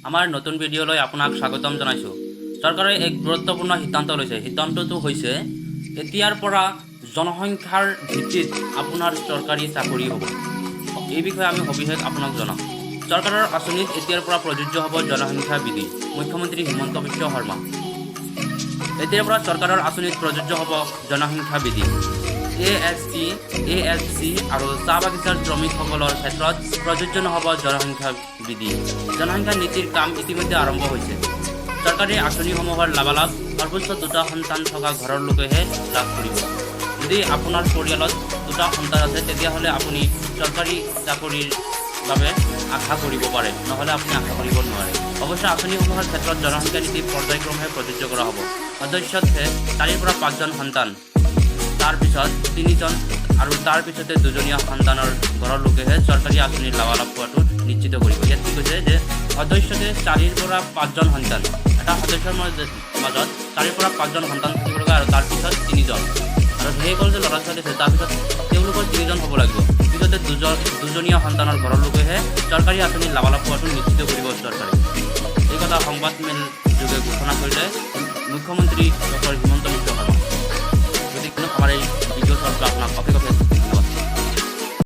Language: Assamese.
আমাৰ নতুন ভিডিঅ'লৈ আপোনাক স্বাগতম জনাইছোঁ। চৰকাৰে এক গুৰুত্বপূৰ্ণ সিদ্ধান্ত লৈছে। সিদ্ধান্তটো হৈছে, এতিয়াৰ পৰা জনসংখ্যাৰ ভিত্তিত আপোনাৰ চৰকাৰী চাকৰি হ'ব। এই বিষয়ে আমি সবিশেষ আপোনাক জনাম। চৰকাৰৰ আঁচনিত এতিয়াৰ পৰা প্ৰযোজ্য হ'ব জনসংখ্যা বিধি। মুখ্যমন্ত্ৰী হিমন্ত বিশ্ব শৰ্মা। এতিয়াৰ পৰা চৰকাৰৰ আঁচনিত প্ৰযোজ্য হ'ব জনসংখ্যা বিধি। এ এছ টি, এ এছ চি আৰু চাহ বাগিচাৰ শ্ৰমিকসকলৰ ক্ষেত্ৰত প্ৰযোজ্য নহ'ব জনসংখ্যা বিধি। জনসংখ্যা নীতিৰ কাম ইতিমধ্যে আৰম্ভ হৈছে। চৰকাৰী আঁচনিসমূহৰ লাভালাভ সৰ্বোচ্চ দুটা সন্তান থকা ঘৰৰ লোকেহে লাভ কৰিব। যদি আপোনাৰ পৰিয়ালত দুটা সন্তান আছে, তেতিয়াহ'লে আপুনি চৰকাৰী চাকৰিৰ বাবে আশা কৰিব পাৰে, নহ'লে আপুনি আশা কৰিব নোৱাৰে। অৱশ্যে আঁচনিসমূহৰ ক্ষেত্ৰত জনসংখ্যা নীতি পৰ্যায়ক্ৰমে প্ৰযোজ্য কৰা হ'ব। সদস্যতে চাৰিৰ পৰা পাঁচজন সন্তান, তাৰ পিছত তিনিজন আৰু তাৰ পিছতে দুজনীয়া সন্তানৰ ঘৰৰ লোকেহে চৰকাৰী আঁচনিৰ লাভালাভ পোৱাটো নিশ্চিত কৰিব। ইয়াত কি কৈছে যে সদস্যতে চাৰিৰ পৰা পাঁচজন সন্তান, এটা সদস্যৰ মাজত চাৰিৰ পৰা পাঁচজন সন্তান থাকিব লগা আৰু তাৰপিছত তিনিজন আৰু সেইসকল যে ল'ৰা ছোৱালী আছে, তাৰপিছত তেওঁলোকৰ তিনিজন হ'ব লাগিব। পিছতে দুজনীয়া সন্তানৰ ঘৰৰ লোকেহে চৰকাৰী আঁচনিৰ লাভালাভ পোৱাটো নিশ্চিত কৰিব চৰকাৰে। এই কথা সংবাদমেল যোগে ঘোষণা কৰিলে মুখ্যমন্ত্ৰী ডক্টৰ হিমন্ত বিশ্ব শৰ্মা। গতিকে আমাৰ এই ভিডিঅ' চোৱাৰ বাবে আপোনাক অশেষ অশেষ